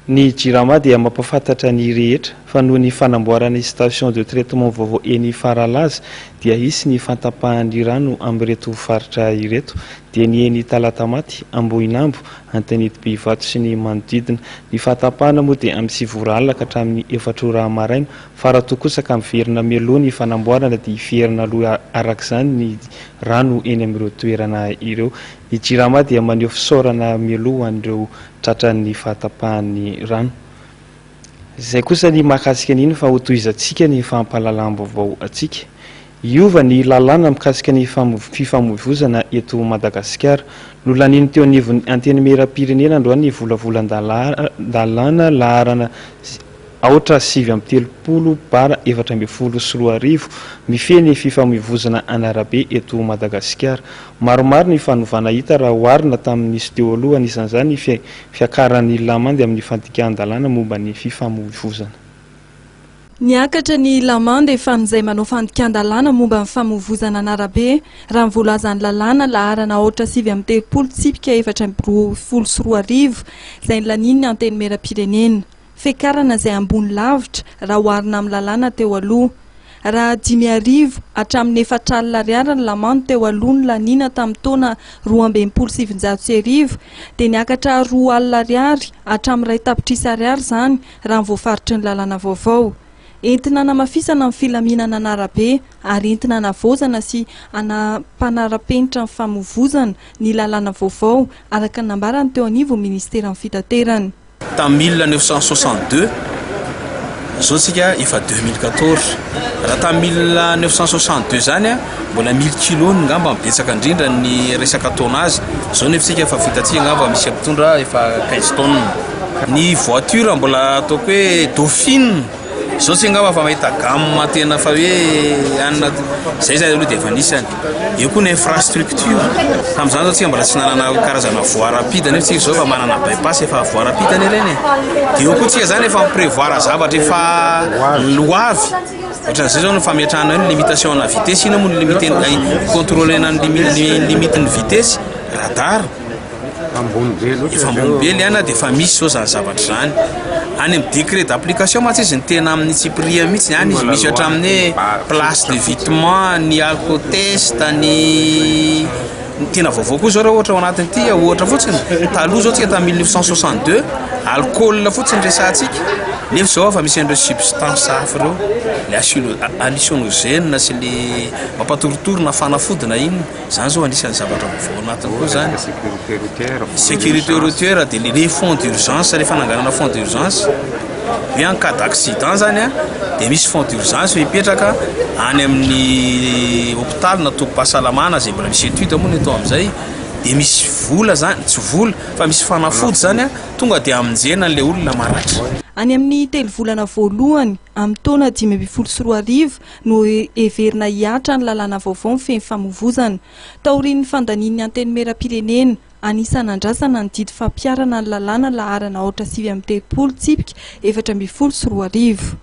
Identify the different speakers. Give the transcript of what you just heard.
Speaker 1: Ny Jirama dia mampahafantatra ny rehetra fa noho ny fanamboarana ny station de traitement vaovao eny Faralaza dia hisy ny fantapahan'ny rano amin'ireto faritra ireto dia ny eny Talatamaty, Ambohinambo, Antanetibe Ivato sy ny manodidina. Ny fahatapahana moa dia amin'ny 9 ora alina ka hatramin'ny 4 ora maraina fa raha toa kosa ka miverina mialoha ny fanamboarana dia hiverina aloha araka izany ny rano eny amin'ireo toerana ireo. Ny Jirama dia maneho fisaorana mialoha ho an'ireo tratran'ny fahatapahan'ny rano. Izay kosa ny mahakasika an'iny fa hotohizantsika ny fampahalalam-baovao antsika. Hiova ny lalàna mikasika ny fifamoivozana eto Madagasikara. Nolaniany teo anivon'ny Antenimierampirenena androany ny volavolan-dalàna laharana aotra 39 bara 2014 mifehy ny fifamoivozana an'arabe eto Madagasikara. Maromaro ny fanovana hita raha oharina tamin'ny nisy teo aloha, anisan'izany ny fiakaran'ny lamandy amin'ny fandikan-dalàna momba ny fifamoivozana.
Speaker 2: Niakatra ny lamandy efan'izay manao fandikan-dalàna momba ny famoivozana an'arabe, raha ny voalazan'ny lalàna laharana aotra 39 tsipika 2024, izay nolanian'ny Antenimierampirenena. Fiakarana izay ambony lavitra raha oharina amin'ny lalàna teo aloha. Raha 5000 hatramin'ny 4000 ariary ny lamandy teo aloha nolaniana tamin'ny taona 1962 dia niakatra 20 ariary hatramin'ny 1 tapitrisa ariary izany raha ny voafaritry ny lalàna vaovao. Entina hanamafisana ny filaminana an'arabe ary entina hanavaozana sy hanampanara-penitra ny famovozana ny lalàna vaovao araka ny nambarany teo anivon'ny ministeran'ny fitaterana.
Speaker 3: Tamin'ny 1962, zao tsika efa 2014. Raha tamin'ny 1962 zany mbola 1000 kilos no ngamba betsaka indrindra ny resaka tonnage. Zao nefa tsika efa vitatsika ngamba misy mpitondra efa 15 tonnes. Ny voiture mbola ataoko hoe Dauphine. Zao tsy angamba fa mahita gamme tena fa hoe anona zay zany aloha dia efa anisany. Eo koa ny infrastructure. Tamin'izany zao tsika mbola tsy nanana karazana voie rapide nefa tsika zao efa manana bypass efa voie rapide anie ireny e. Dia eo koa tsika zany efa mi-prévoir zavatra efa ho avy. Ohatran'izay zao ny fametrahana ny limitation ana vitesse. Inona moa ny limite contrôler-na ny limite ny vitesse? Radar.
Speaker 4: Ambony be loatra
Speaker 3: Efa ambony be le ana dia efa misy zao zany zavatra zany. Any amin'ny décret d'application mantsy izy no tena amin'ny tsipiriany mihitsy, any izy misy hatramin'ny hoe place d'évitement, ny alcotest, ny ny tena vaovao koa zao raha ohatra ao anatin'ity ohatra fotsiny, taloha zao tsika tamin'ny 1962 alcool fotsiny resahantsika, nefa zao efa misy an'ireo substance hafa ireo, le hallucinogène sy le mampatoritory na fanafody na inona. Zany zao anisan'ny zavatra vaovao anatiny koa zany.
Speaker 4: Sécurité routière.
Speaker 3: Sécurité routière dia le fonds d'urgence, le fananganana fonds d'urgence. Hoe en cas d'accident zany a, dia misy fonds d'urgence mipetraka any amin'ny hôpitaly na tobim-pahasalamana izay mbola misy étude moa ny atao amin'izay, dia misy vola zany, tsy vola fa misy fanafody zany a, tonga dia hamonjena an'ilay olona maratra.
Speaker 2: Any amin'ny telo volana voalohany amin'ny taona 2015 no heverina hihatra ny lalàna vaovao mifehy ny famovozana. Taorian'ny fandanian'ny Antenimierampirenena, anisan'ny nandrasana ny didy fampiharana ny lalàna laharana aotra 39 tsipika 2014.